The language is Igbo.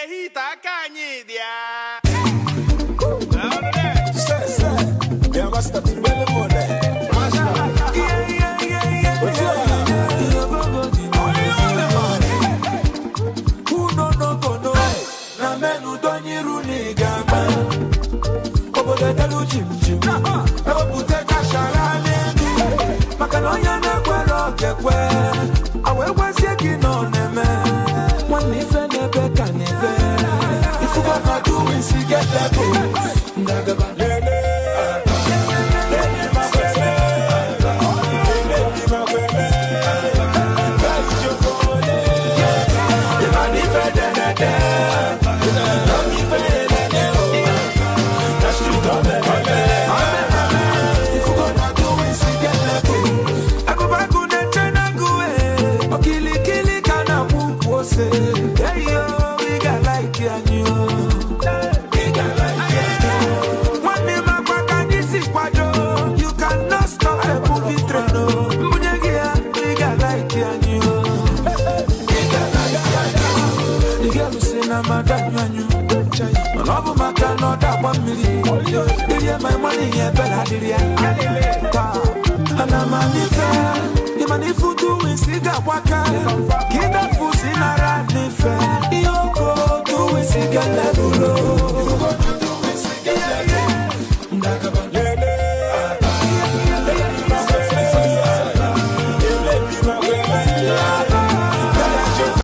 Hit aka anyị dị ya. Obodo edelu jim jim, ewepụta kashara n'elu, maka na onye na-ekwere okekwe awa ekwezie gị na ọ na-eme nwanne ife na-ebe ka na-ebe ifugo na duwisi getebụ ndagaba. Agụbagụ na-eche n'agụ, okilikili ka na-akwụ ukwu ose. Eyo, ị ga-alaiki anyị o. Nwanne m, akwa ka anyị si kwado. You cannot stop a movie train o. Mbunye gị ya, ị ga-alaiki anyị o. Ị ga-alụsị na mmadụ anyụ anyụ, mana ọ bụ maka na ọ dagba mmiri dịrị ma ịmara ihe ebere adịrị ya taa. Ana m anife ịmana ife utu isi ga-agbaka ka ịdafu si nara n'ife ihe oko tu isi ga-eleburo.